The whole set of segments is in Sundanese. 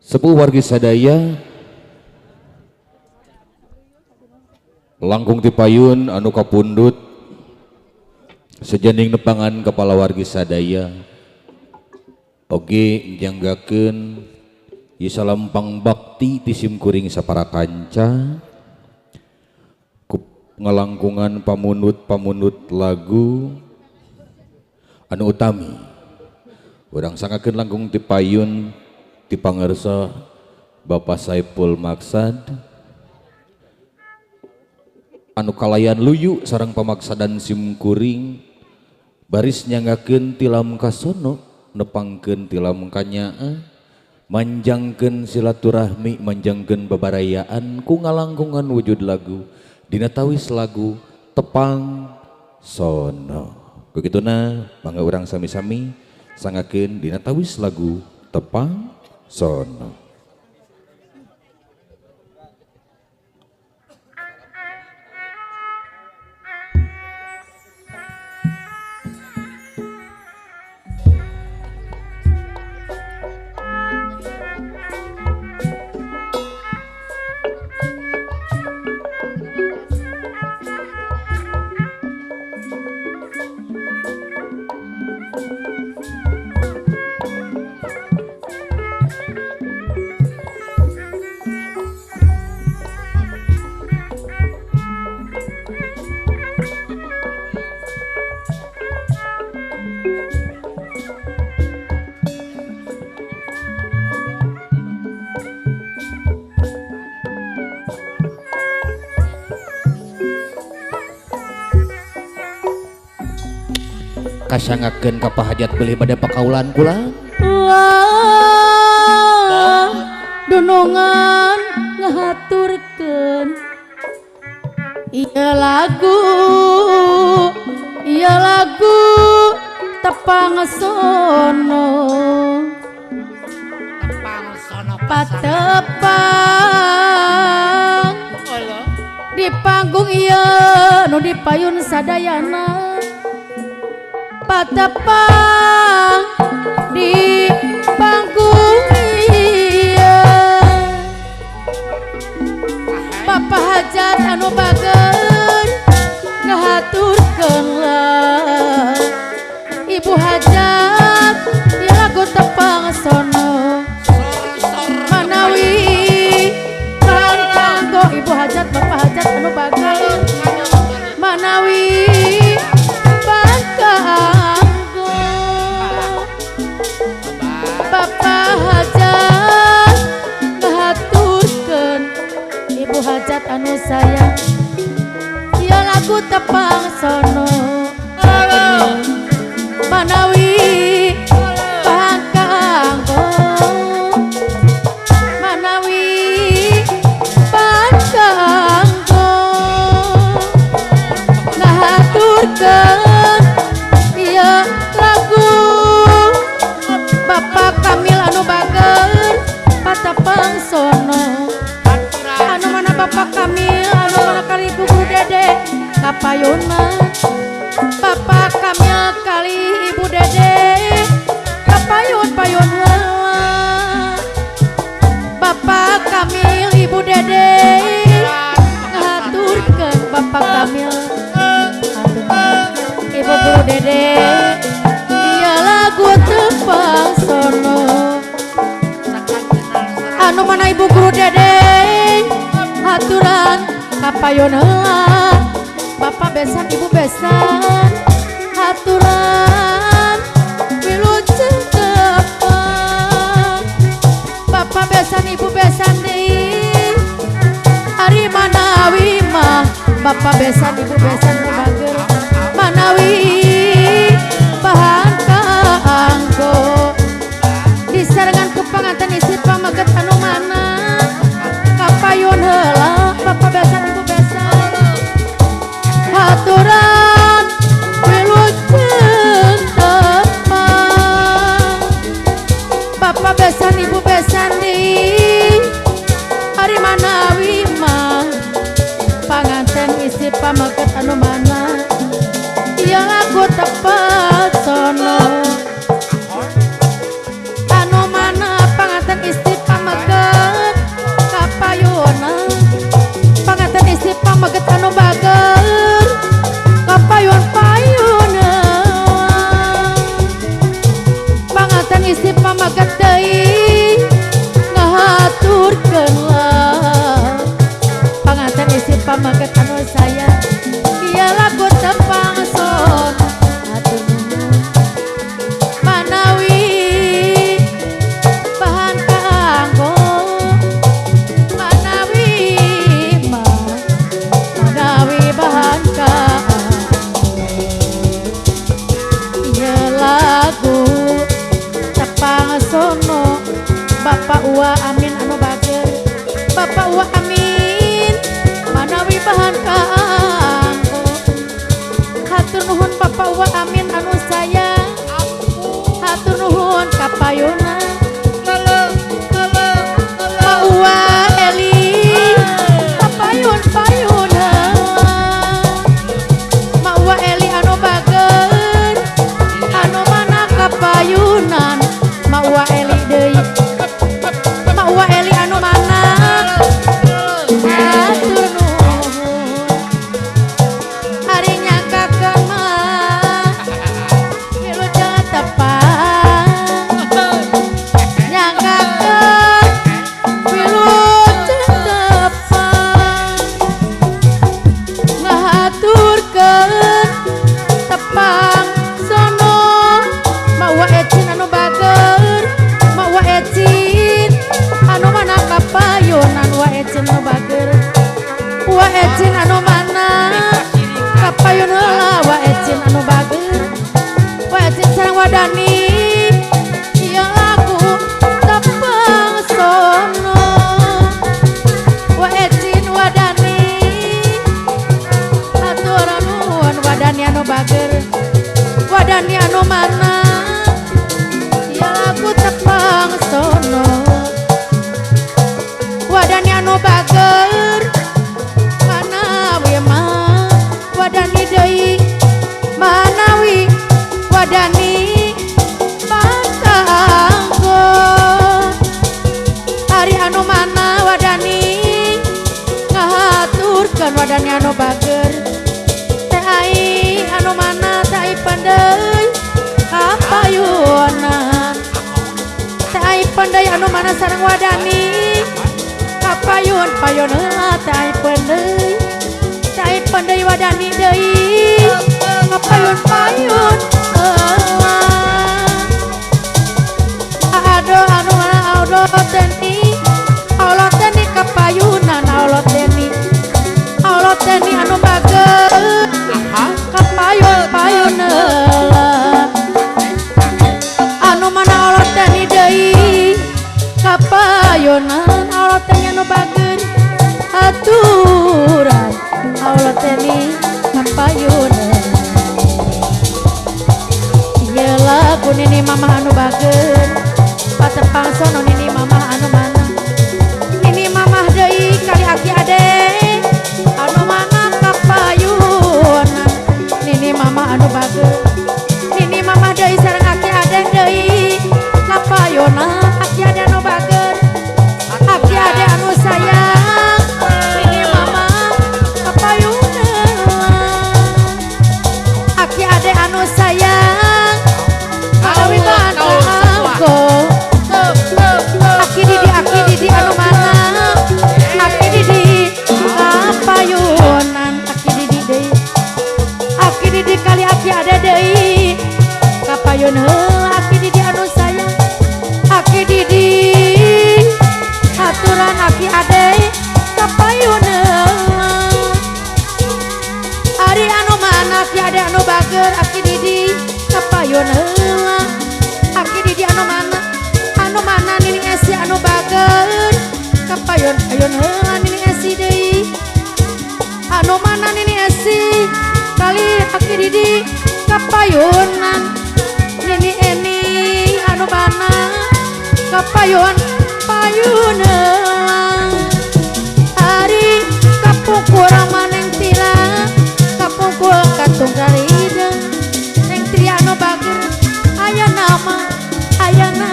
Sepuh wargi sadaya langkung tipayun anu kapundut sejening nepangan kepala wargi sadaya oge njanggakeun ieu salampang bakti ti simkuring sapara kanca ku ngalangkungan pamundut-pamundut lagu anu utami urang sangakeun langkung tipayun ti pangersa Bapak Saipul Maksad anu kalayan luyu sareng pamaksadan simkuring baris nyanggakeun tilam kasono nepangkeun tilam kanyaa manjangkeun silaturahmi manjangkeun babarayaan ku ngalangkungan wujud lagu dina tawis lagu tepang sono. Begituna mangga urang sami-sami sangakeun dina tawis lagu tepang sono. Kasangakeun ka pahajat beli pada pakaulan kula wah dunungan ngahaturkeun ieu lagu tepang sono patepang di panggung ieu nu dipayun sadayana patepang di panggung ieu Bapak hajat anu bager ngahaturkeun lah Ibu hajat ieu lagu tepang sono manawi kanggo Ibu hajat Bapak hajat anu bager manawi Bapak hajat ngahaturkeun Ibu hajat anu sayang ieu lagu tepang sono manawi pangkanggo manawi pangkanggo ngahaturkeun ieu lagu Bapak Kamil anu bager patepang sono anu mana Bapak Kamil anu mana kali Ibu Guru Dede kapayuna Bapak Kamil kali Ibu Dede kapayun payun heula Bapak Kamil Ibu Dede ngahaturkeun Bapak Kamil Ibu Guru Dede ieu lagu tepang sono anu mana Ibu Guru Dede haturan kapayun heula Bapak besan Ibu besan haturan wilujeng tepang Bapak besan Ibu besan deui ari manawi mah Bapak besan Ibu besan bager manawi bahan kaanggo disarengan ku panganten istri pameget anu mana kapayun heula Bapak besan Ibu besan haturan wilujeng tepang Bapak besan Ibu besan deui ari manawi mah panganten istri pameget anu mana ieu lagu Kapayun heula Wa Ecin anu bager Wa Ecin sareng Wadani ieu lagu tepang sono Wa Ecin Wadani hatur nuhun Wadani anu bager Wadani anu mana ieu lagu tepang sono Wadani anu bager manawi mah Wadani deui manawi Wadani patanggo ari anu mana Wadani ngahaturkeun Wadani anu bager teh ai anu mana teh ai pandai kapayunan teh ai pandai anu mana sareng Wadani kapayun payun heula teh ai pandai teh ai pandai Wadani deui kapayun payun heula ado anu mana Allah teni Allah teni kapayunan Allah teni Allah teni anu bager kapayun payun heula anu mana Allah teni deui kapayunan Allah teni anu bager aturan Allah teni kapayunan ieu lagu nini mamah anu bager patepang sono nini mamah anu mana nini mamah deui kali aki ade anu mana kapayunan nini mamah anu bager nini mamah deui sareng aki ade deui kapayunan aki ade anu bager aki ade anu sayang nini mamah kapayunan aki ade anu sayang kalawi angko aki didi anu mana aki didi kapayunan aki didi deui aki didi kali aki ade deui kapayun heula aki didi anu sayang aki didi aturan aki ade kapayun heula ari anu mana aki ade anu bager aki didi kapayun heula aki didi anu mana nini esi anu bager kapayun payun heula nini esi deui anu mana nini esi kali aki didi kapayunan nini eni anu mana kapayun payun heula ari kapungkur maneng tira kapungkur katung karideng neng tria anu bager aya nama ayana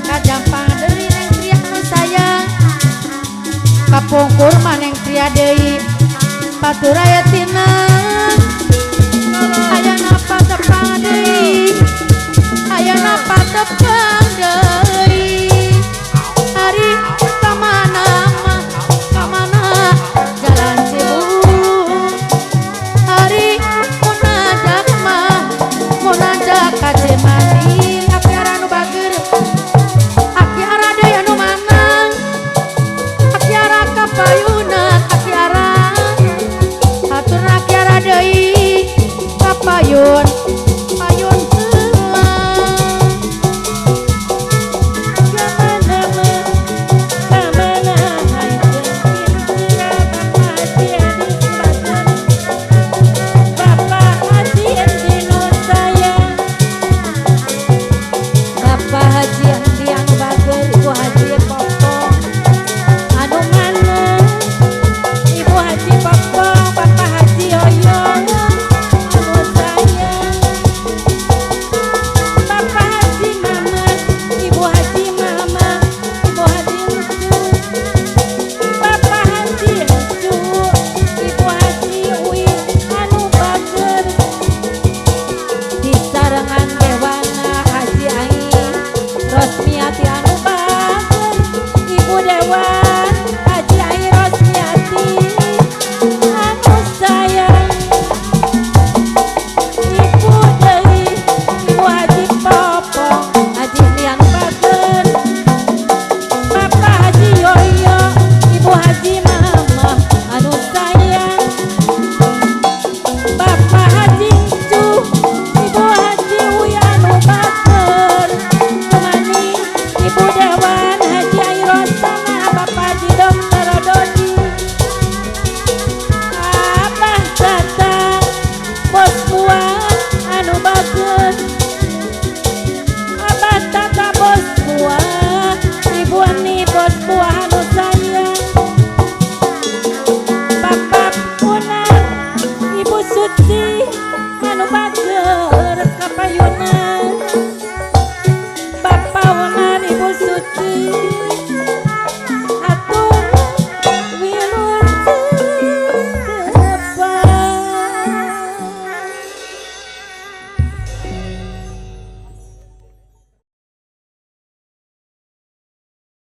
kajampang deui neng tria anu sayang kapungkur maneng tria deui paturaya tina